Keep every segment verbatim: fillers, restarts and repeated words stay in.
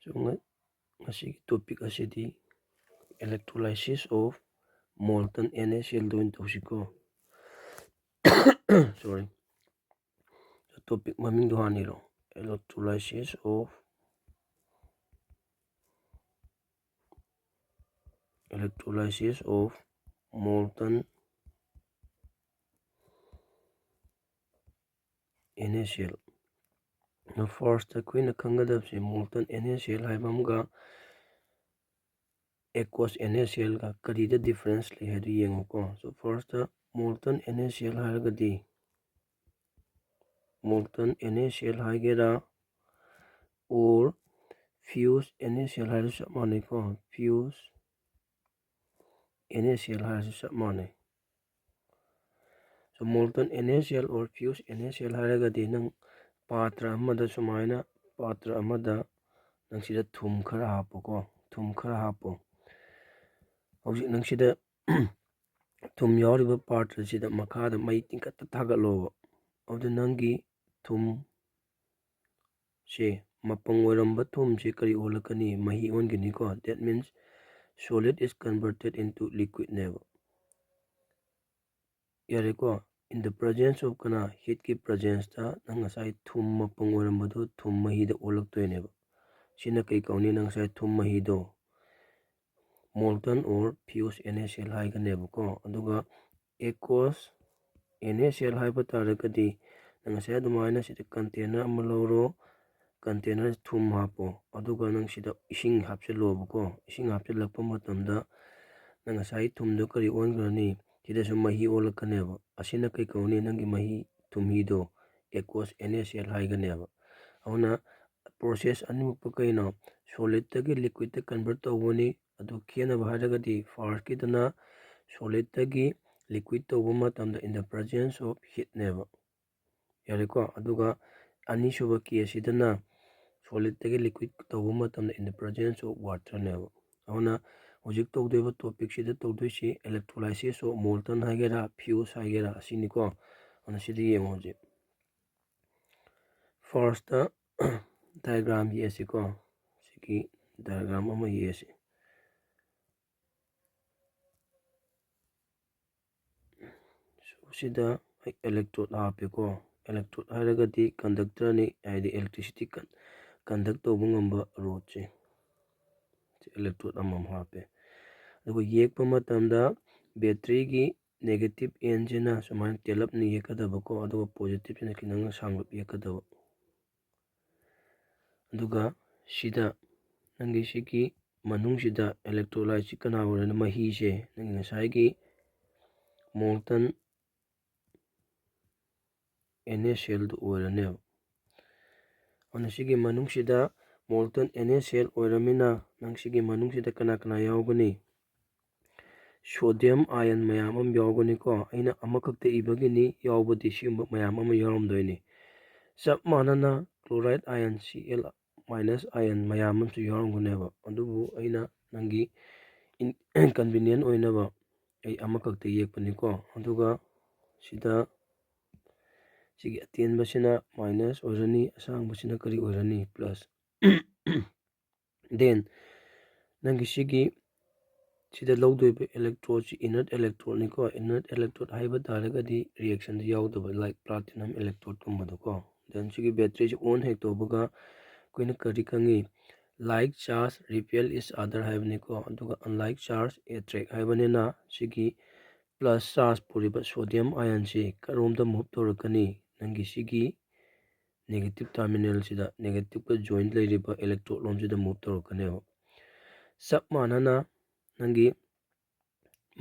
So, ꯉ-, ꯉꯁꯤꯒꯤ topic ꯑꯁꯤꯗꯤ electrolysis of molten NaCl ꯗ ꯑꯣꯏꯅ ꯇꯧꯁꯤꯀꯣ꯫ Sorry. Topic ꯃꯃꯤꯡꯗꯣ ꯍꯥꯟꯅ ꯏꯔꯣ꯫ Electrolysis of, electrolysis of molten NaCl. First ꯑꯩꯈꯣꯏꯅ ꯈꯪꯒꯗꯕꯁꯦ molten NaCl ꯍꯥꯏꯕ ꯑꯃꯒ aqueous NaCl ꯒ ꯀꯔꯤꯗ difference ꯂꯩ ꯍꯥꯏꯗꯨ ꯌꯦꯡꯉꯨꯀꯣ꯫ So first molten NaCl ꯍꯥꯏꯔꯒꯗꯤ, molten NaCl ꯍꯥꯏꯒꯦꯔꯥ or fused NaCl ꯍꯥꯏꯔꯁꯨ ꯆꯞ ꯃꯥꯟꯅꯩꯀꯣ꯫ Fused NaCl ꯍꯥꯏꯔꯁꯨ ꯆꯞ ꯃꯥꯟꯅꯩ꯫ So molten NaCl or fused NaCl ꯍꯥꯏꯔꯒꯗꯤ ꯅꯪ ꯄꯥꯇ꯭ꯔ ꯑꯃꯗ ꯁꯨꯃꯥꯏꯅ, ꯄꯥꯇ꯭ꯔ ꯑꯃꯗ ꯅꯪ ꯁꯤꯗ ꯊꯨꯝ ꯈꯔ ꯍꯥꯞꯄꯣꯀꯣ, ꯊꯨꯝ ꯈꯔ ꯍꯥꯞꯄꯣ꯫ ꯍꯧꯖꯤꯛ ꯅꯪ ꯁꯤꯗ ꯊꯨꯝ ꯌꯥꯎꯔꯤꯕ ꯄꯥꯇ꯭ꯔꯁꯤꯗ ꯃꯈꯥꯗ ꯃꯩ ꯇꯤꯡꯈꯠꯇ ꯊꯥꯒꯠꯂꯣꯕ꯫ ꯑꯗꯨꯗ ꯅꯪꯒꯤ ꯊꯨꯝ ꯁꯦ, ꯃꯄꯪ ꯑꯣꯏꯔꯝꯕ ꯊꯨꯝꯁꯦ ꯀꯔꯤ ꯑꯣꯜꯂꯛꯀꯅꯤ? ꯃꯍꯤ ꯑꯣꯟꯒꯅꯤꯀꯣ꯫ That means solid is converted into liquid ꯅꯦꯕ꯫ ꯌꯥꯔꯦꯀꯣ? In the presence of ꯀꯅꯥ? Heat ꯀꯤ presence ꯇ ꯅꯪ ꯉꯁꯥꯏ ꯊꯨꯝ ꯃꯄꯪ ꯑꯣꯏꯔꯝꯕꯗꯣ ꯊꯨꯝ ꯃꯍꯤꯗ ꯑꯣꯜꯂꯛꯇꯣꯏꯅꯦꯕ꯫ ꯁꯤꯅ ꯀꯩ ꯀꯧꯅꯤ? ꯅꯪ ꯉꯁꯥꯏ ꯊꯨꯝ ꯃꯍꯤꯗꯣ molten or fused NaCl ꯍꯥꯏꯒꯅꯦꯕꯀꯣ꯫ ꯑꯗꯨꯒ aqueous NaCl ꯍꯥꯏꯕ ꯇꯥꯔꯒꯗꯤ ꯅꯪ ꯉꯁꯥꯏ ꯑꯗꯨꯃꯥꯏꯅ ꯁꯤꯗ container ꯑꯃ ꯂꯧꯔꯣ, container ꯊꯨꯝ ꯍꯥꯞꯄꯣ, ꯑꯗꯨꯒ ꯅꯪ ꯁꯤꯗ ꯏꯁꯤꯡ ꯍꯥꯞꯆꯤꯜꯂꯣꯕꯀꯣ꯫ ꯏꯁꯤꯡ ꯍꯥꯞꯆꯤꯜꯂꯛꯄ ꯃꯇꯝꯗ ꯅꯪ ꯉꯁꯥꯏ ꯊꯨꯝꯗꯣ ꯀꯔꯤ ꯑꯣꯟꯈ꯭ꯔꯅꯤ? ꯁꯤꯗꯁꯨ ꯃꯍꯤ ꯑꯣꯜꯂꯛꯀꯅꯦꯕ꯫ ꯑꯁꯤꯅ ꯀꯩ ꯀꯧꯅꯤ? ꯅꯪꯒꯤ ꯃꯍꯤ ꯊꯨꯝꯍꯤꯗꯣ aqueous NaCl ꯍꯥꯏꯒꯅꯦꯕ꯫ ꯑꯗꯨꯅ process ꯑꯅꯤꯃꯛꯄꯨ ꯀꯩꯅꯣ? Solid ꯇꯒꯤ liquid ꯇ convert ꯇꯧꯕꯅꯤ꯫ ꯑꯗꯨ ꯈꯦꯠꯅꯕ ꯍꯥꯏꯔꯒꯗꯤ first ꯀꯤꯗꯅ solid ꯇꯒꯤ liquid ꯇꯧꯕ ꯃꯇꯝꯗ in the presence of heat ꯅꯦꯕ꯫ ꯌꯥꯔꯦꯀꯣ? ꯑꯗꯨꯒ ꯑꯅꯤꯁꯨꯕ case ꯁꯤꯗꯅ solid ꯇꯒꯤ liquid ꯇꯧꯕ ꯃꯇꯝꯗ in the presence of water ꯅꯦꯕ꯫ ꯑꯗꯨꯅ ꯍꯧꯖꯤꯛ ꯇꯧꯗꯣꯏꯕ topic ꯁꯤꯗ ꯇꯧꯗꯣꯏꯁꯤ electrolysis of molten ꯍꯥꯏꯒꯦꯔꯥ, fused ꯍꯥꯏꯒꯦꯔꯥ, ꯑꯁꯤꯅꯤꯀꯣ꯫ ꯑꯗꯨꯅ ꯁꯤꯗ ꯌꯦꯡꯉꯣ ꯍꯧꯖꯤꯛ꯫ First diagram ꯌꯦꯛꯑꯁꯤꯀꯣ꯫ ꯁꯤ ꯏꯂꯦꯛꯇ꯭ꯔꯣꯟꯒꯤ ꯗꯥꯏꯒ꯭ꯔꯥꯝ ꯑꯃ ꯌꯦꯛꯁꯤ꯫ ꯁꯤꯗ ꯑꯩ ꯏꯂꯦꯛꯇ꯭ꯔꯣꯠ ꯍꯥꯞꯄꯦꯀꯣ꯫ ꯏꯂꯦꯛꯇ꯭ꯔꯣꯠ ꯍꯥꯏꯔꯒꯗꯤ ꯀꯟꯗꯛꯇꯔꯅꯤ, ꯍꯥꯏꯗꯤ ꯏꯂꯦꯛꯇ꯭ꯔꯤꯁꯤꯇꯤ ꯀꯟꯗꯛ ꯇꯧꯕ ꯉꯝꯕ ꯔꯣꯠꯁꯦ꯫ ꯏꯂꯦꯛꯇ꯭ꯔꯣꯠ ꯑꯃꯃꯝ ꯍꯥꯞꯄꯦ꯫ ꯑꯗꯨꯒ ꯌꯦꯛꯄ ꯃꯇꯝꯗ ꯕꯦꯇ꯭ꯔꯤꯒꯤ ꯅꯦꯒꯦꯇꯤꯞ ꯑꯦꯟꯁꯤꯅ ꯁꯨꯃꯥꯏꯅ ꯇꯦꯜꯂꯞꯅ ꯌꯦꯛꯀꯗꯕꯀꯣ, ꯑꯗꯨꯒ ꯄꯣꯖꯤꯇꯤꯞꯁꯤꯅ ꯈꯤꯇꯪ ꯁꯥꯡꯂꯞ ꯌꯦꯛꯀꯗꯕ꯫ ꯑꯗꯨꯒ ꯁꯤꯗ ꯅꯪꯒꯤ ꯁꯤꯒꯤ ꯃꯅꯨꯡꯁꯤꯗ ꯏꯂꯦꯛꯇ꯭ꯔꯣꯂꯥꯏꯠꯁꯤ ꯀꯅꯥ ꯑꯣꯏꯔꯅꯤ? ꯃꯍꯤꯁꯦ ꯅꯪꯒꯤ ꯉꯁꯥꯏꯒꯤ molten NaClꯗꯨ ꯑꯣꯏꯔꯅꯦꯕ꯫ ꯑꯗꯨꯅ ꯁꯤꯒꯤ ꯃꯅꯨꯡꯁꯤꯗ molten NaCl ꯑꯣꯏꯔꯃꯤꯅ ꯅꯪ ꯁꯤꯒꯤ ꯃꯅꯨꯡꯁꯤꯗ ꯀꯅꯥ ꯀꯅꯥ ꯌꯥꯎꯒꯅꯤ? Sodium ion ꯃꯌꯥꯝ ꯑꯃ ꯌꯥꯎꯒꯅꯤꯀꯣ꯫ ꯑꯩꯅ ꯑꯃꯈꯛꯇ ꯏꯕꯒꯤꯅꯤ, ꯌꯥꯎꯕꯗꯤ ꯁꯤꯒꯨꯝꯕ ꯃꯌꯥꯝ ꯑꯃ ꯌꯥꯎꯔꯝꯗꯣꯏꯅꯤ꯫ ꯆꯞ ꯃꯥꯟꯅꯅ chloride ion, Cl minus ion ꯃꯌꯥꯝ ꯑꯃꯁꯨ ꯌꯥꯎꯔꯝꯒꯅꯦꯕ, ꯑꯗꯨꯕꯨ ꯑꯩꯅ ꯅꯪꯒꯤ convenient ꯑꯣꯏꯅꯕ ꯑꯩ ꯑꯃꯈꯛꯇ ꯌꯦꯛꯄꯅꯤꯀꯣ꯫ ꯑꯗꯨꯒ ꯁꯤꯗ ꯁꯤꯒꯤ ꯑꯇꯦꯟꯕꯁꯤꯅ minus ꯑꯣꯏꯔꯅꯤ, ꯑꯁꯥꯡꯕꯁꯤꯅ ꯀꯔꯤ ꯑꯣꯏꯔꯅꯤ? Plus꯫ Then ꯅꯪꯒꯤ ꯁꯤꯒꯤ ꯁꯤꯗ ꯂꯧꯗꯣꯏꯕ ꯏꯂꯦꯛꯇ꯭ꯔꯣꯠꯁꯤ inert ꯏꯂꯦꯛꯇ꯭ꯔꯣꯠꯅꯤꯀꯣ꯫ Inert ꯏꯂꯦꯛꯇ꯭ꯔꯣꯠ ꯍꯥꯏꯕ ꯇꯥꯔꯒꯗꯤ reactionꯗ ꯌꯥꯎꯗꯕ, like platinum ꯏꯂꯦꯛꯇ꯭ꯔꯣꯠꯀꯨꯝꯕꯗꯣꯀꯣ꯫ Then ꯁꯤꯒꯤ ꯕꯦꯇ꯭ꯔꯤꯁꯤ on ꯍꯦꯛ ꯇꯧꯕꯒ ꯑꯩꯈꯣꯏꯅ ꯀꯔꯤ ꯈꯪꯉꯤ? Like charge repel each other ꯍꯥꯏꯕꯅꯤꯀꯣ꯫ ꯑꯗꯨꯒ unlike charge attract ꯍꯥꯏꯕꯅꯤꯅ ꯁꯤꯒꯤ plus charge ꯄꯨꯔꯤꯕ sodium ionꯁꯤ ꯀꯔꯣꯝꯗ move ꯇꯧꯔꯛꯀꯅꯤ? ꯅꯪꯒꯤ ꯁꯤꯒꯤ negative terminalꯁꯤꯗ, negativeꯀ join ꯂꯩꯔꯤꯕ ꯏꯂꯦꯛꯇ꯭ꯔꯣꯠ ꯂꯣꯝꯁꯤꯗ move ꯇꯧꯔꯛꯀꯅꯦꯕ꯫ ꯆꯞ ꯃꯥꯟꯅꯅ ꯅꯪꯒꯤ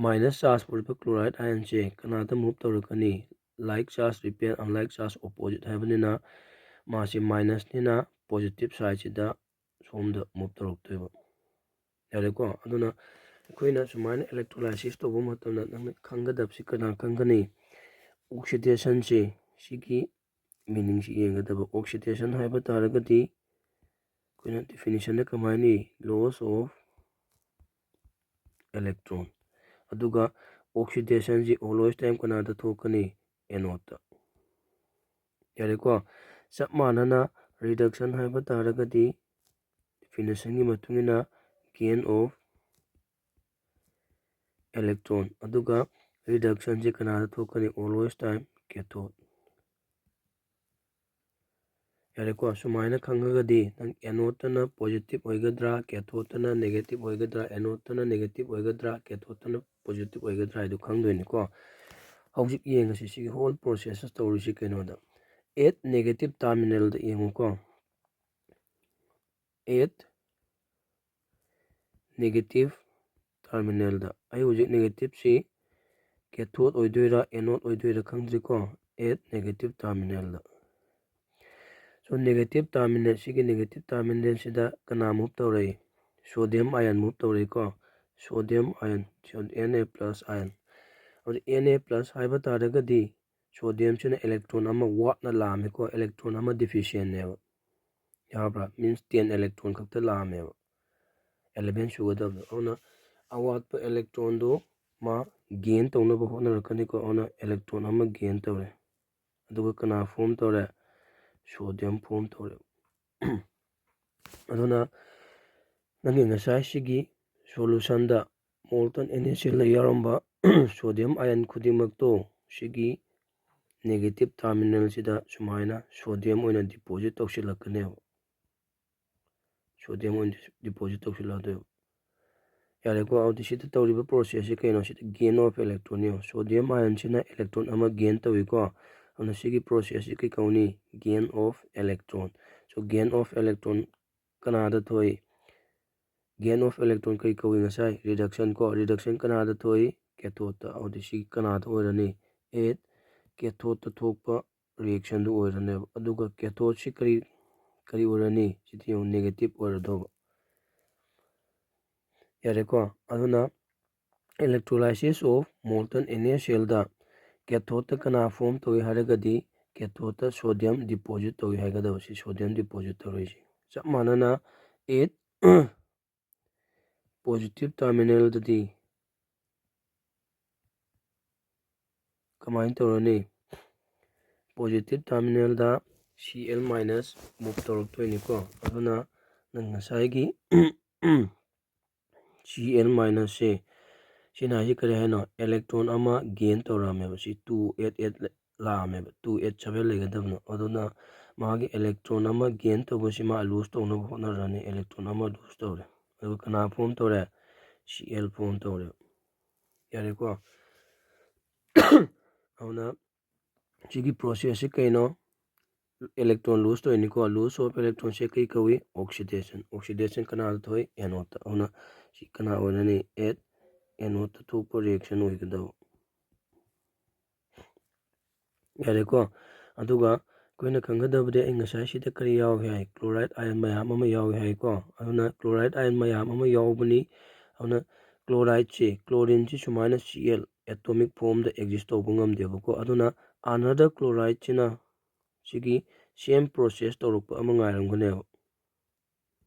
minus charge ꯄꯨꯔꯤꯕ chloride ionꯁꯦ ꯀꯅꯥꯗ move ꯇꯧꯔꯛꯀꯅꯤ? Like charge repel, unlike charge opposite ꯍꯥꯏꯕꯅꯤꯅ ꯃꯥꯁꯤ minusꯅꯤꯅ positive sideꯁꯤꯗ ꯁꯣꯝꯗ move ꯇꯧꯔꯛꯇꯣꯏꯕ꯫ ꯌꯥꯔꯦꯀꯣ? ꯑꯗꯨꯅ ꯑꯩꯈꯣꯏꯅ ꯁꯨꯃꯥꯏꯅ electrolysis ꯇꯧꯕ ꯃꯇꯝꯗ ꯅꯪꯅ ꯈꯪꯒꯗꯕꯁꯤ ꯀꯅꯥ ꯈꯪꯒꯅꯤ? Oxidationꯁꯦ, ꯁꯤꯒꯤ meaningꯁꯤ ꯌꯦꯡꯒꯗꯕ꯫ Oxidation ꯍꯥꯏꯕ ꯇꯥꯔꯒꯗꯤ ꯑꯩꯈꯣꯏꯅ definitionꯗ ꯀꯃꯥꯏꯅ ꯏ? Loss of electron꯫ ꯑꯗꯨꯒ oxidationꯁꯤ always time ꯀꯅꯥꯗ ꯊꯣꯛꯀꯅꯤ? Anodeꯇ꯫ ꯌꯥꯔꯦꯀꯣ? ꯆꯞ ꯃꯥꯟꯅꯅ reduction ꯍꯥꯏꯕ ꯇꯥꯔꯒꯗꯤ definitionꯒꯤ ꯃꯇꯨꯡ ꯏꯟꯅ gain of electron, ꯑꯗꯨꯒ reductionꯁꯦ ꯀꯅꯥꯗ ꯊꯣꯛꯀꯅꯤ? Always time cathode꯫ ꯌꯥꯔꯦꯀꯣ, ꯁꯨꯃꯥꯏꯅ ꯈꯪꯉꯒꯗꯤ ꯅꯪ anodeꯇꯅ positive ꯑꯣꯏꯒꯗ꯭ꯔꯥ, cathodeꯇꯅ negative ꯑꯣꯏꯒꯗ꯭ꯔꯥ, anodeꯇꯅ negative ꯑꯣꯏꯒꯗ꯭ꯔꯥ, cathodeꯇꯅ positive ꯑꯣꯏꯒꯗ꯭ꯔꯥ ꯍꯥꯏꯗꯣ ꯈꯪꯗꯣꯏꯅꯤꯀꯣ꯫ ꯍꯧꯖꯤꯛ ꯌꯦꯡꯉꯁꯤ ꯁꯤꯒꯤ whole process ꯇꯧꯔꯤꯁꯤ ꯀꯩꯅꯣꯗ, at negative terminalꯗ ꯌꯦꯡꯉꯨꯀꯣ꯫ At negative terminalꯗ ꯑꯩ ꯍꯧꯖꯤꯛ negativeꯁꯤ cathode ꯑꯣꯏꯗꯣꯏꯔꯥ anode ꯑꯣꯏꯗꯣꯏꯔꯥ ꯈꯪꯗ꯭ꯔꯤꯀꯣ꯫ At negative terminalꯗ꯫ So negative terminal, ꯁꯤꯒꯤ negative terminalꯁꯤꯗ ꯀꯅꯥ move ꯇꯧꯔꯛꯏ? Sodium ion move ꯇꯧꯔꯛꯏꯀꯣ꯫ Sodium ion, Na plus ion꯫ ꯍꯧꯖꯤꯛ Na plus ꯍꯥꯏꯕ ꯇꯥꯔꯒꯗꯤ sodiumꯁꯤꯅ electron ꯑꯃ ꯋꯥꯠꯅ ꯂꯥꯛꯑꯝꯃꯤꯀꯣ, electron ꯑꯃ deficientꯅꯦꯕ꯫ ꯌꯥꯕ꯭ꯔꯥ? Means ten electron ꯈꯛꯇ ꯂꯥꯛꯑꯝꯃꯦꯕ, eleven ꯁꯨꯒꯗꯕꯗꯣ꯫ ꯑꯗꯨꯅ ꯑꯋꯥꯠꯄ electronꯗꯣ ꯃꯥ gain ꯇꯧꯅꯕ ꯍꯣꯠꯅꯔꯛꯀꯅꯤꯀꯣ꯫ ꯑꯗꯨꯅ electron ꯑꯃ gain ꯇꯧꯔꯦ, ꯑꯗꯨꯒ ꯀꯅꯥ form ꯇꯧꯔꯦ? Sodium form ꯇꯧꯔꯦ꯫ ꯑꯗꯨꯅ ꯅꯪꯒꯤ ꯉꯁꯥꯏ ꯁꯤꯒꯤ solutionꯗ molten NaClꯗ ꯌꯥꯎꯔꯝꯕ sodium ion ꯈꯨꯗꯤꯡꯃꯛꯇꯣ ꯁꯤꯒꯤ negative terminalꯁꯤꯗ ꯁꯨꯃꯥꯏꯅ sodium ꯑꯣꯏꯅ deposit ꯇꯧꯁꯤꯜꯂꯛꯀꯅꯦꯕ꯫ Sodium ꯑꯣꯏꯅ deposit ꯇꯧꯁꯤꯜꯂꯛꯑꯗꯣꯏꯕ꯫ ꯌꯥꯔꯦꯀꯣ, ꯑꯗꯨꯗꯤ ꯁꯤꯗ ꯇꯧꯔꯤꯕ processꯁꯤ ꯀꯩꯅꯣ? ꯁꯤꯗ gain of electron ꯌꯦꯡꯉꯣ꯫ Sodium ionꯁꯤꯅ electron ꯑꯃ gain ꯇꯧꯏꯀꯣ꯫ ꯑꯗꯨꯅ ꯁꯤꯒꯤ processꯁꯤ ꯀꯩ ꯀꯧꯅꯤ? Gain of electron꯫ So gain of electron ꯀꯅꯥꯗ ꯊꯣꯛꯏ? Gain of electron ꯀꯩ ꯀꯧꯏ ꯉꯁꯥꯏ? Reduction ꯀꯣ꯫ Reduction ꯀꯅꯥꯗ ꯊꯣꯛꯏ? Cathodeꯇ꯫ ꯑꯗꯨꯗꯤ ꯁꯤ ꯀꯅꯥꯗ ꯑꯣꯏꯔꯅꯤ? At cathodeꯇ ꯊꯣꯛꯄ reactionꯗꯨ ꯑꯣꯏꯔꯅꯦꯕ꯫ ꯑꯗꯨꯒ cathodeꯁꯤ ꯀꯔꯤ, ꯀꯔꯤ ꯑꯣꯏꯔꯅꯤ? ꯁꯤꯗꯤ ꯌꯦꯡꯉꯨ, negative ꯑꯣꯏꯔꯗꯧꯕ꯫ ꯌꯥꯔꯦꯀꯣ? ꯑꯗꯨꯅ electrolysis of molten NaClꯗ cathodeꯇ ꯀꯅꯥ form ꯇꯧꯏ ꯍꯥꯏꯔꯒꯗꯤ cathodeꯇ sodium deposit ꯇꯧꯏ ꯍꯥꯏꯒꯗꯕ꯫ ꯁꯤ sodium deposit ꯇꯧꯔꯛꯏꯁꯤ ꯆꯞ ꯃꯥꯟꯅꯅ at positive terminalꯗꯗꯤ ꯀꯃꯥꯏꯅ ꯇꯧꯔꯅꯤ? Positive terminalꯗ Cl minus move ꯇꯧꯔꯛꯇꯣꯏꯅꯤꯀꯣ꯫ ꯑꯗꯨꯅ ꯅꯪ ꯉꯁꯥꯏꯒꯤ ꯁꯤ ꯑꯦꯜ ꯃꯥꯏꯅꯁꯁꯦ, ꯁꯤꯅ ꯍꯥꯏꯁꯤ ꯀꯔꯤ ꯍꯥꯏꯅꯣ? ꯏꯂꯦꯛꯇ꯭ꯔꯣꯟ ꯑꯃ ꯒꯦꯟ ꯇꯧꯔꯛꯑꯝꯃꯦꯕ꯫ ꯁꯤ ꯇꯨ ꯑꯦꯠ ꯑꯦꯠ ꯂꯥꯛꯑꯝꯃꯦꯕ, ꯇꯨ ꯑꯦꯠ ꯁꯚꯦꯟ ꯂꯩꯒꯗꯕꯅꯣ꯫ ꯑꯗꯨꯅ ꯃꯥꯒꯤ ꯏꯂꯦꯛꯇ꯭ꯔꯣꯟ ꯑꯃ ꯒꯦꯟ ꯇꯧꯕꯁꯤ ꯃꯥ ꯂꯨꯖ ꯇꯧꯅꯕ ꯍꯣꯠꯅꯔꯅꯤ꯫ ꯏꯂꯦꯛꯇ꯭ꯔꯣꯟ ꯑꯃ ꯂꯨꯖ ꯇꯧꯔꯦ꯫ ꯑꯗꯨꯒ ꯀꯅꯥ ꯐꯣꯝ ꯇꯧꯔꯦ? ꯁꯤ ꯑꯦꯜ ꯐꯣꯝ ꯇꯧꯔꯦ꯫ ꯌꯥꯔꯦꯀꯣ? ꯑꯗꯨꯅ ꯁꯤꯒꯤ ꯄ꯭ꯔꯣꯁꯦꯁꯁꯤ ꯀꯩꯅꯣ? ꯏꯂꯦꯛꯇ꯭ꯔꯣꯟ ꯂꯨꯖ ꯇꯧꯔꯤꯅꯤꯀꯣ꯫ ꯂꯨꯖ ꯑꯣꯐ ꯏꯂꯦꯛꯇ꯭ꯔꯣꯟꯁꯦ ꯀꯩ ꯀꯧꯏ? ꯑꯣꯛꯁꯤꯗꯦꯁꯟ꯫ ꯑꯣꯛꯁꯤꯗꯦꯁꯟ ꯀꯅꯥꯗ ꯊꯣꯛꯏ? ꯑꯦꯅꯣꯠꯇ꯫ ꯑꯗꯨꯅ ꯁꯤ ꯀꯅꯥ ꯑꯣꯏꯔꯅꯤ? ꯑꯦꯠ ꯑꯦꯅꯣꯠꯇ ꯊꯣꯛꯄ ꯔꯤꯌꯦꯛꯁꯟ ꯑꯣꯏꯒꯗꯕ꯫ ꯌꯥꯔꯦꯀꯣ? ꯑꯗꯨꯒ ꯑꯩꯈꯣꯏꯅ ꯈꯪꯒꯗꯕꯗꯤ, ꯑꯩ ꯉꯁꯥꯏ ꯁꯤꯗ ꯀꯔꯤ ꯌꯥꯎꯏ ꯍꯥꯏ? ꯀ꯭ꯂꯣꯔꯥꯏꯗ ꯑꯥꯏꯟ ꯃꯌꯥꯝ ꯑꯃ ꯌꯥꯎꯏ ꯍꯥꯏꯀꯣ꯫ ꯑꯗꯨꯅ ꯀ꯭ꯂꯣꯔꯥꯏꯗ ꯑꯥꯏꯟ ꯃꯌꯥꯝ ꯑꯃ ꯌꯥꯎꯕꯅꯤ꯫ ꯑꯗꯨꯅ ꯀ꯭ꯂꯣꯔꯥꯏꯗꯁꯤ, ꯀ꯭ꯂꯣꯔꯤꯟꯁꯤ ꯁꯨꯃꯥꯏꯅ ꯁꯤ ꯑꯦꯜ ꯑꯦꯇꯣꯃꯤꯛ ꯐꯣꯝꯗ ꯑꯦꯛꯖꯤꯁ ꯇꯧꯕ ꯉꯝꯗꯦꯕꯀꯣ꯫ ꯑꯗꯨꯅ ꯑꯅꯗꯔ ꯀ꯭ꯂꯣꯔꯥꯏꯗꯁꯤꯅ ꯁꯤꯒꯤ ꯁꯦꯝ ꯄ꯭ꯔꯣꯁꯦꯁ ꯇꯧꯔꯛꯄ ꯑꯃ ꯉꯥꯏꯔꯝꯒꯅꯦꯕ꯫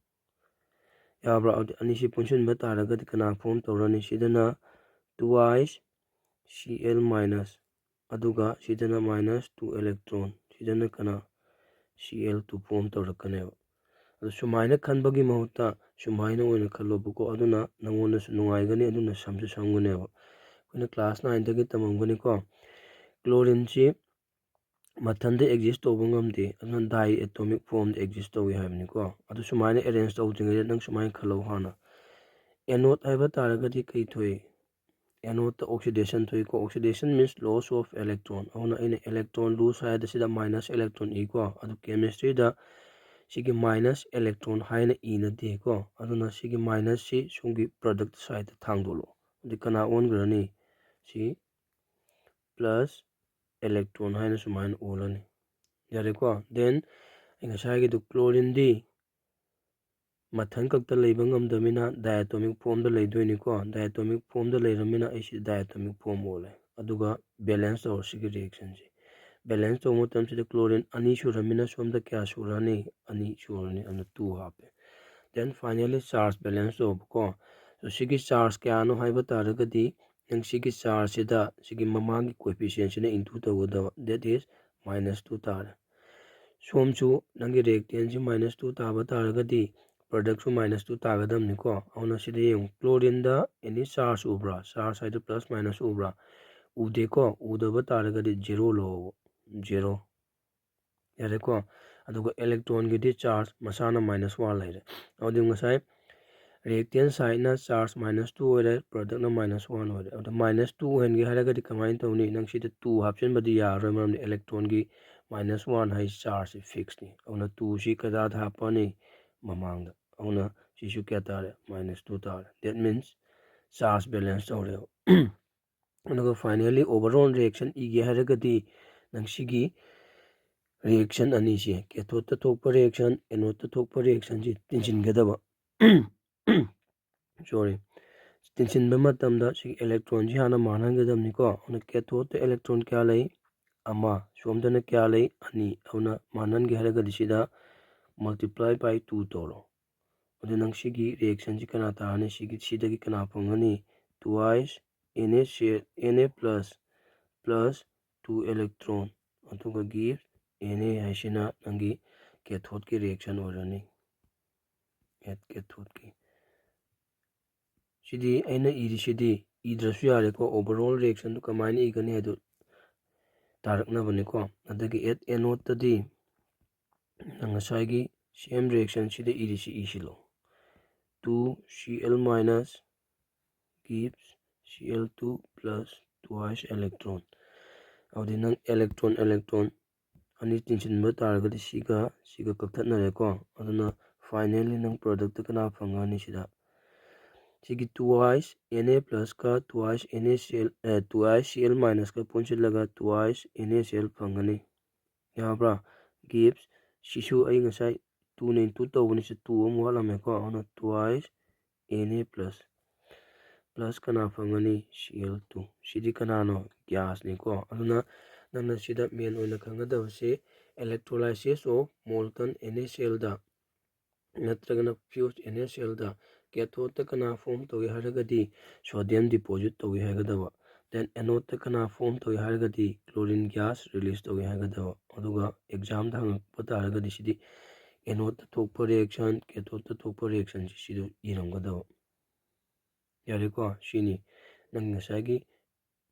ꯌꯥꯕ꯭ꯔꯥ? ꯑꯗꯨꯗꯤ ꯑꯅꯤꯁꯤ ꯄꯨꯟꯁꯤꯟꯕ ꯇꯥꯔꯒꯗꯤ ꯀꯅꯥ ꯐꯣꯝ ꯇꯧꯔꯅꯤ? ꯁꯤꯗꯅ two ice C L minus, ꯑꯗꯨꯒ ꯁꯤꯗꯅ ꯃꯥꯏꯅꯁ ꯇꯨ ꯏꯂꯦꯛꯇ꯭ꯔꯣꯟ, ꯁꯤꯗꯅ ꯀꯅꯥ? C L two form ꯇꯧꯔꯛꯀꯅꯦꯕ꯫ ꯑꯗꯨ ꯁꯨꯃꯥꯏꯅ ꯈꯟꯕꯒꯤ ꯃꯍꯨꯠꯇ ꯁꯨꯃꯥꯏꯅ ꯑꯣꯏꯅ ꯈꯜꯂꯣꯕꯀꯣ꯫ ꯑꯗꯨꯅ ꯅꯉꯣꯟꯗꯁꯨ ꯅꯨꯡꯉꯥꯏꯒꯅꯤ, ꯑꯗꯨꯅ ꯁꯝꯁꯨ ꯁꯝꯒꯅꯦꯕ꯫ ꯑꯩꯈꯣꯏꯅ ꯀ꯭ꯂꯥꯁ ꯅꯥꯏꯟꯗꯒꯤ ꯇꯝꯃꯝꯒꯅꯤꯀꯣ꯫ ꯀ꯭ꯂꯣꯔꯤꯟꯁꯤ ꯃꯊꯟꯇ ꯑꯦꯛꯖꯤꯁ ꯇꯧꯕ ꯉꯝꯗꯦ, ꯑꯗꯨꯅ ꯗꯥꯏ ꯑꯦꯇꯣꯃꯤꯛ ꯐꯣꯝꯗ ꯑꯦꯛꯖꯤꯁ ꯇꯧꯏ ꯍꯥꯏꯕꯅꯤꯀꯣ꯫ ꯑꯗꯨ ꯁꯨꯃꯥꯏꯅ ꯑꯦꯔꯦꯟꯖ ꯇꯧꯗ꯭ꯔꯤꯉꯩꯗ ꯅꯪ ꯁꯨꯃꯥꯏꯅ ꯈꯜꯂꯧ ꯍꯥꯟꯅ꯫ ꯑꯦꯅꯣꯠ ꯍꯥꯏꯕ ꯇꯥꯔꯒꯗꯤ ꯀꯩ ꯊꯣꯛꯏ? ꯑꯦꯅꯣꯠꯇ ꯑꯣꯛꯁꯤꯗꯦꯁꯟ ꯊꯣꯛꯏꯀꯣ꯫ ꯑꯣꯛꯁꯤꯗꯦꯁꯟ ꯃꯤꯟꯁ ꯂꯣꯁ ꯑꯣꯐ ꯏꯂꯦꯛꯇ꯭ꯔꯣꯟ꯫ ꯑꯗꯨꯅ ꯑꯩꯅ ꯏꯂꯦꯛꯇ꯭ꯔꯣꯟ ꯂꯨꯖ ꯍꯥꯏꯗ ꯁꯤꯗ ꯃꯥꯏꯅꯁ ꯏꯂꯦꯛꯇ꯭ꯔꯣꯟ ꯏꯀꯣ꯫ ꯑꯗꯨ ꯀꯦꯃꯤꯁꯇ꯭ꯔꯤꯗ ꯁꯤꯒꯤ ꯃꯥꯏꯅꯁ ꯏꯂꯦꯛꯇ꯭ꯔꯣꯟ ꯍꯥꯏꯅ ꯏꯅꯗꯦꯀꯣ꯫ ꯑꯗꯨꯅ ꯁꯤꯒꯤ ꯃꯥꯏꯅꯁꯁꯤ ꯁꯣꯝꯒꯤ ꯄ꯭ꯔꯗꯛꯇ ꯁꯥꯏꯗꯇ ꯊꯥꯡꯗꯣꯛꯂꯛꯑꯣ꯫ ꯑꯗꯨ ꯀꯅꯥ ꯑꯣꯟꯈ꯭ꯔꯅꯤ? ꯁꯤ ꯄ꯭ꯂꯁ ꯏꯂꯦꯛꯇ꯭ꯔꯣꯟ ꯍꯥꯏꯅ ꯁꯨꯃꯥꯏꯅ ꯑꯣꯜꯂꯅꯤ꯫ ꯌꯥꯔꯦꯀꯣ? ꯗꯦꯟ ꯑꯩ ꯉꯁꯥꯏꯒꯤꯗꯨ ꯀ꯭ꯂꯣꯔꯤꯟꯗꯤ ꯃꯊꯟ ꯈꯛꯇ ꯂꯩꯕ ꯉꯝꯗꯕꯅꯤꯅ ꯗꯥꯏꯑꯦꯇꯣꯃꯤꯛ ꯐꯣꯝꯗ ꯂꯩꯗꯣꯏꯅꯤꯀꯣ꯫ ꯗꯥꯏꯑꯦꯇꯣꯃꯤꯛ ꯐꯣꯝꯗ ꯂꯩꯔꯕꯅꯤꯅ ꯑꯩꯁꯤ ꯗꯥꯏꯑꯦꯇꯣꯃꯤꯛ ꯐꯣꯝ ꯑꯣꯜꯂꯦ꯫ ꯑꯗꯨꯒ ꯕꯦꯂꯦꯟꯁ ꯇꯧꯔꯣ ꯁꯤꯒꯤ ꯔꯤꯌꯦꯛꯁꯟꯁꯤ꯫ ꯕꯦꯂꯦꯟꯁ ꯇꯧꯕ ꯃꯇꯝꯁꯤꯗ ꯀ꯭ꯂꯣꯔꯤꯟ ꯑꯅꯤ ꯁꯨꯔꯃꯤꯅ ꯁꯣꯝꯗ ꯀꯌꯥ ꯁꯨꯔꯅꯤ? ꯑꯅꯤ ꯁꯨꯔꯅꯤ, ꯑꯗꯨꯅ ꯇꯨ ꯍꯥꯞꯄꯦ꯫ ꯗꯦꯟ ꯐꯥꯏꯅꯦꯜꯂꯤ ꯆꯥꯔꯖ ꯕꯦꯂꯦꯟꯁ ꯇꯧꯕꯀꯣ꯫ ꯑꯗꯣ ꯁꯤꯒꯤ ꯆꯥꯔꯖ ꯀꯌꯥꯅꯣ ꯍꯥꯏꯕ ꯇꯥꯔꯒꯗꯤ ꯅꯪ ꯁꯤꯒꯤ ꯆꯥꯔꯖꯁꯤꯗ ꯁꯤꯒꯤ ꯃꯃꯥꯡꯒꯤ ꯀꯣꯏꯐꯤꯁꯤꯌꯦꯟꯁꯤꯅ ꯏꯟꯇꯨ ꯇꯧꯒꯗꯕ, that is minus two ꯇꯥꯔꯦ꯫ ꯁꯣꯝꯁꯨ ꯅꯪꯒꯤ ꯔꯤꯌꯦꯛꯇꯦꯟꯁꯤ ꯃꯥꯏꯅꯁ ꯇꯨ ꯇꯥꯕ ꯇꯥꯔꯒꯗꯤ ꯄ꯭ꯔꯗꯛꯁꯨ ꯃꯥꯏꯅꯁ ꯇꯨ ꯇꯥꯒꯗꯕꯅꯤꯀꯣ꯫ ꯑꯗꯨꯅ ꯁꯤꯗ ꯌꯦꯡꯉꯨ, ꯀ꯭ꯂꯣꯔꯤꯟꯗ ꯑꯦꯅꯤ ꯆꯥꯔꯖ ꯎꯕ꯭ꯔꯥ? ꯆꯥꯔꯖ ꯍꯥꯏꯗꯤ ꯄ꯭ꯂꯁ ꯃꯥꯏꯅꯁ ꯎꯕ꯭ꯔꯥ? ꯎꯗꯦꯀꯣ꯫ ꯎꯗꯕ ꯇꯥꯔꯒꯗꯤ ꯖꯦꯔꯣ ꯂꯧꯑꯣꯕ, ꯖꯦꯔꯣ꯫ ꯌꯥꯔꯦꯀꯣ꯫ ꯑꯗꯨꯒ ꯏꯂꯦꯛꯇ꯭ꯔꯣꯟꯒꯤꯗꯤ ꯆꯥꯔꯖ ꯃꯁꯥꯅ ꯃꯥꯏꯅꯁ ꯋꯥꯟ ꯂꯩꯔꯦ꯫ ꯑꯗꯨꯗꯤ ꯉꯁꯥꯏ ꯔꯤꯌꯦꯛꯇꯦꯟ ꯁꯥꯏꯠꯅ ꯆꯥꯔꯖ ꯃꯥꯏꯅꯁ ꯇꯨ ꯑꯣꯏꯔꯦ, ꯄ꯭ꯔꯗꯛꯅ ꯃꯥꯏꯅꯁ ꯋꯥꯟ ꯑꯣꯏꯔꯦ꯫ ꯑꯗꯣ ꯃꯥꯏꯅꯁ ꯇꯨ ꯑꯣꯏꯍꯟꯒꯦ ꯍꯥꯏꯔꯒꯗꯤ ꯀꯃꯥꯏꯅ ꯇꯧꯅꯤ? ꯅꯪ ꯁꯤꯗ ꯇꯨ ꯍꯥꯞꯆꯤꯟꯕꯗꯤ ꯌꯥꯔꯔꯣꯏ, ꯃꯔꯝꯗꯤ ꯏꯂꯦꯛꯇ꯭ꯔꯣꯟꯒꯤ ꯃꯥꯏꯅꯁ ꯋꯥꯟ ꯍꯥꯏꯁꯤ ꯆꯥꯔꯖꯁꯤ ꯐꯤꯛꯁꯅꯤ꯫ ꯑꯗꯨꯅ ꯇꯨꯁꯤ ꯀꯗꯥꯗ ꯍꯥꯞꯄꯅꯤ? ꯃꯃꯥꯡꯗ꯫ ꯑꯗꯨꯅ ꯁꯤꯁꯨ ꯀꯌꯥ ꯇꯥꯔꯦ? ꯃꯥꯏꯅꯁ ꯇꯨ ꯇꯥꯔꯦ꯫ That means ꯆꯥꯔꯖ ꯕꯦꯂꯦꯟꯁ ꯇꯧꯔꯦꯕ꯫ ꯑꯗꯨꯒ finally overall reaction ꯏꯒꯦ ꯍꯥꯏꯔꯒꯗꯤ ꯅꯪ ꯁꯤꯒꯤ ꯔꯤꯌꯦꯛꯁꯟ ꯑꯅꯤꯁꯦ, ꯀꯦꯊꯣꯠꯇ ꯊꯣꯛꯄ ꯔꯤꯌꯦꯛꯁꯟ, ꯑꯦꯅꯣꯠꯇ ꯊꯣꯛꯄ ꯔꯤꯌꯦꯛꯁꯟꯁꯤ ꯇꯤꯟꯁꯤꯟꯒꯗꯕ꯫ ꯁꯣꯔꯤ, ꯇꯤꯟꯁꯤꯟꯕ ꯃꯇꯝꯗ ꯁꯤꯒꯤ ꯏꯂꯦꯛꯇ꯭ꯔꯣꯟꯁꯤ ꯍꯥꯟꯅ ꯃꯥꯡꯍꯟꯒꯗꯕꯅꯤꯀꯣ꯫ ꯑꯗꯨꯅ ꯀꯦꯊꯣꯠꯇ ꯏꯂꯦꯛꯇ꯭ꯔꯣꯟ ꯀꯌꯥ ꯂꯩ? ꯑꯃ꯫ ꯁꯣꯝꯗꯅ ꯀꯌꯥ ꯂꯩ? ꯑꯅꯤ꯫ ꯑꯗꯨꯅ ꯃꯥꯡꯍꯟꯒꯦ ꯍꯥꯏꯔꯒꯗꯤ ꯁꯤꯗ multiply by two ꯇꯧꯔꯣ꯫ ꯑꯗꯨ ꯅꯪ ꯁꯤꯒꯤ ꯔꯤꯌꯦꯛꯁꯟꯁꯤ ꯀꯅꯥ ꯇꯥꯔꯅꯤ? ꯁꯤꯒꯤ, ꯁꯤꯗꯒꯤ ꯀꯅꯥ ꯐꯪꯒꯅꯤ? Twice Na, Na plus, plus two electron, ꯑꯗꯨꯒ give Na ꯍꯥꯏꯁꯤꯅ ꯅꯪꯒꯤ ꯀꯦꯊꯣꯠꯀꯤ ꯔꯤꯌꯦꯛꯁꯟ ꯑꯣꯏꯔꯅꯤ꯫ ꯑꯦꯠ ꯀꯦꯊꯣꯠꯀꯤ꯫ ꯁꯤꯗꯤ ꯑꯩꯅ ꯏꯔꯤꯁꯤꯗꯤ ꯏꯗ꯭ꯔꯁꯨ ꯌꯥꯔꯦꯀꯣ, overall ꯔꯤꯌꯦꯛꯁꯟꯗꯨ ꯀꯃꯥꯏꯅ ꯏꯒꯅꯤ ꯍꯥꯏꯗꯨ ꯇꯥꯔꯛꯅꯕꯅꯤꯀꯣ꯫ ꯑꯗꯒꯤ ꯑꯦꯠ ꯑꯦꯅꯣꯠꯇꯗꯤ ꯅꯪ ꯉꯁꯥꯏꯒꯤ ꯁꯦꯝ ꯔꯤꯌꯦꯛꯁꯟꯁꯤꯗ ꯏꯔꯤꯁꯤ ꯏꯁꯤꯜꯂꯣ꯫ Two Cl minus gives Cl two plus twice electron꯫ ꯑꯗꯨꯗꯤ ꯅꯪ ꯏꯂꯦꯛꯇ꯭ꯔꯣꯟ, ꯏꯂꯦꯛꯇ꯭ꯔꯣꯟ ꯑꯅꯤ ꯇꯤꯟꯁꯤꯟꯕ ꯇꯥꯔꯒꯗꯤ ꯁꯤꯒ ꯁꯤꯒ ꯀꯛꯊꯠꯅꯔꯦꯀꯣ꯫ ꯑꯗꯨꯅ finally ꯅꯪ ꯄ꯭ꯔꯗꯛꯇ ꯀꯅꯥ ꯐꯪꯒꯅꯤ? ꯁꯤꯗ ꯁꯤꯒꯤ twice Na plusꯀ twice NaCl, ꯑꯦ, twice Cl minusꯀ ꯄꯨꯟꯁꯤꯜꯂꯒ twice NaCl ꯐꯪꯒꯅꯤ꯫ ꯌꯥꯕ꯭ꯔꯥ? Gives, ꯁꯤꯁꯨ ꯑꯩ ꯉꯁꯥꯏ two ꯅ into ꯇꯧꯕꯅꯤ, ꯁꯤ two ꯑꯃ ꯋꯥꯠꯂꯝꯃꯦꯀꯣ꯫ ꯑꯗꯨꯅ twice Na plus, plus ꯀꯅꯥ ꯐꯪꯒꯅꯤ? Cl two꯫ ꯁꯤꯗꯤ ꯀꯅꯥꯅꯣ? ꯒ꯭ꯌꯥꯁꯅꯤꯀꯣ꯫ ꯑꯗꯨꯅ ꯅꯪꯅ ꯁꯤꯗ ꯃꯦꯟ ꯑꯣꯏꯅ ꯈꯪꯒꯗꯕꯁꯤ electrolysis of molten NaClꯗ ꯅꯠꯇ꯭ꯔꯒꯅ fused NaClꯗ ꯀꯦꯊꯣꯠꯇ ꯀꯅꯥ ꯐꯣꯝ ꯇꯧꯏ ꯍꯥꯏꯔꯒꯗꯤ sodium deposit ꯇꯧꯏ ꯍꯥꯏꯒꯗꯕ꯫ Then ꯑꯦꯅꯣꯠꯇ ꯀꯅꯥ ꯐꯣꯝ ꯇꯧꯏ ꯍꯥꯏꯔꯒꯗꯤ chlorine gas release ꯇꯧꯏ ꯍꯥꯏꯒꯗꯕ꯫ ꯑꯗꯨꯒ ꯑꯦꯛꯖꯥꯝꯗ ꯍꯪꯉꯛꯄ ꯇꯥꯔꯒꯗꯤ ꯁꯤꯗꯤ anode ꯊꯣꯛꯄ reaction, cathode ꯊꯣꯛꯄ reaction ꯁꯤ ꯁꯤꯗ ꯏꯔꯝꯒꯗꯕ꯫ ꯌꯥꯔꯦꯀꯣ? ꯁꯤꯅꯤ ꯅꯪ ꯉꯁꯥꯏꯒꯤ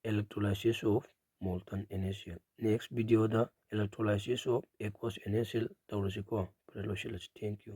electrolysis of molten NaCl꯫ Next video the electrolysis of aqueous NaCl ꯇꯧꯔꯁꯤꯀꯣ꯫ ꯐꯔꯦ, ꯂꯣꯏꯁꯤꯜꯂꯁꯤ꯫ Thank you꯫